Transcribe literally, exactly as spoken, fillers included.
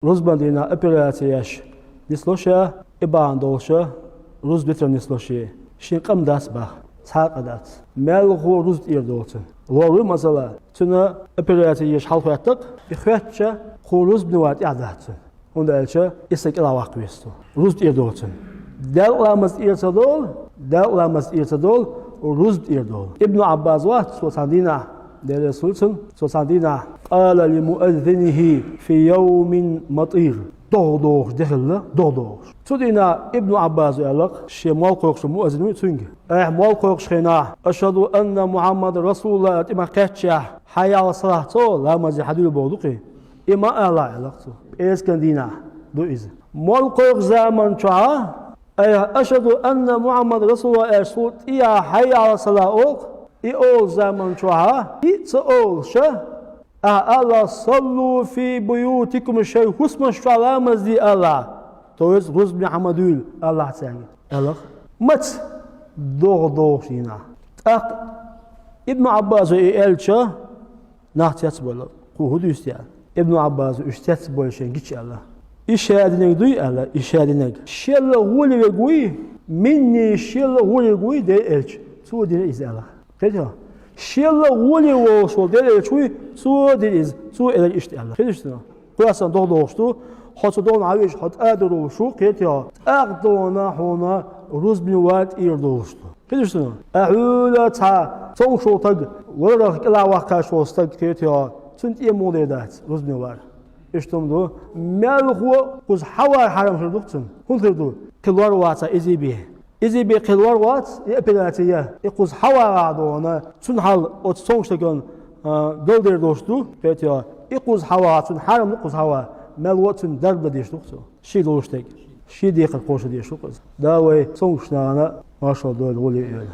Рузбан дийнахьа операци еш нислуш я, и бахьана долуш рузба дитар нислуш я. Шен къам дац боху, цхьа а къа дац. Мелхо рузба тӀера долу цуьнан. Лоруй, масала, цуьнан операци еш хьалахӀоьттина, и хоьттича, кху рузбане ван тӀехь дац цуьнан. ХӀунда аьлча и са кӀелхьа ваккха веза цо. Рузба тӀера долу цуьнан. Делкъа ламаз тӀера ца долу, делкъа ламаз тӀера ца долу, рузба тӀера долу. Ибн Ӏаббас вац, цо цхьана дийнахь, Дела реза хуьлда цунна, цо цхьана дийнахь, къала ли муаззинихи фи йовмин матир. ДогӀа догӀуш де хилла, догӀа догӀуш. Цу дийнахь Ибн Ӏаббаса аьлла-кх, шен молла кхойкхуш муаззин вуй цуьнга: «Ахь молла кхойкхуш хенахь, ашхаду анна Мухьаммадан расулуллах», тӀе ма кхаьччехь, хьайя Ӏала салахь ца олу, ламазе хьадуьйла бохург ду-кх и. И ма ала, аьлла-кх цо. ПӀераскан дийнахь ду иза. Молла кхойкхучу заман чохь, айхьа ашхаду анна Мухьаммадан расулуллах аьлча, цул тӀехьа хьайя Ӏала салахь олу-кх, и олучу заман чохь, и а ца олуш, ахьа ала: «Саллу фи буютикум», шайн хӀусамаш чохь ламаз де ала. То есть рузбане хьан ма дуьйла, аьлла цаьрга, аьлла-кх. Маца? ДогӀа догӀуш дийнахь. ТӀаккха Ибн Ӏаббаса и аьлча, нах цецбевлла, кху хӀун дуьйцу те аьлла. Ибн Ӏаббаса уьш цецбевлла шен гича аьлла: «И ша динарг дуй, — аьлла, — и ша динарг. Шелла гӀоле верг вуй, минни, шелла гӀоле верг вуй Делан элча. Цо дира иза», — аьлла. Кхетий хьо? Шелла гӀоле волуш волу Делан элча вуй, цо дира иза, цо элира иштта аьлла. Кхетий шу? Кхоьссина догӀа догӀуш ду, хьо цу догӀана хьан вежа хьо тӀадур волуш ву, кхетий хьо, тӀаккха догӀана хьуна рузбане ван тӀера долуш ду. Кхетий шу? Ахьуьйла цхьа цомгуш волу стаг, ларах кӀелхьа ваккхаш волу стаг, кхетий хьо, цунна тӀе муха дер дац рузбане вар. Иштта хӀума ду, мелхо кхуза хьан вар хьарам хир ду-кх цунна. ХӀунда хир ду? Кхин лор вац иза бен. Иза бен кхин лор вац, и операци я. И кхуза хьан вагӀахь догӀана, цуьнан хьал оцу цомгуш стагана, а, галдер долуш ду, кхетий хьо. И кхуза хьан вагӀахь, цунна хьарам ду кхуза хьан ван. Мелхо а цуьнан дарба дан дезаш ду-кх цо. Шен долуш стаг. Шен декхар кхочуш дезаш ду-кх иза. Дала вай цомгуш нахана маршалла дойла, гӀоле а йойла.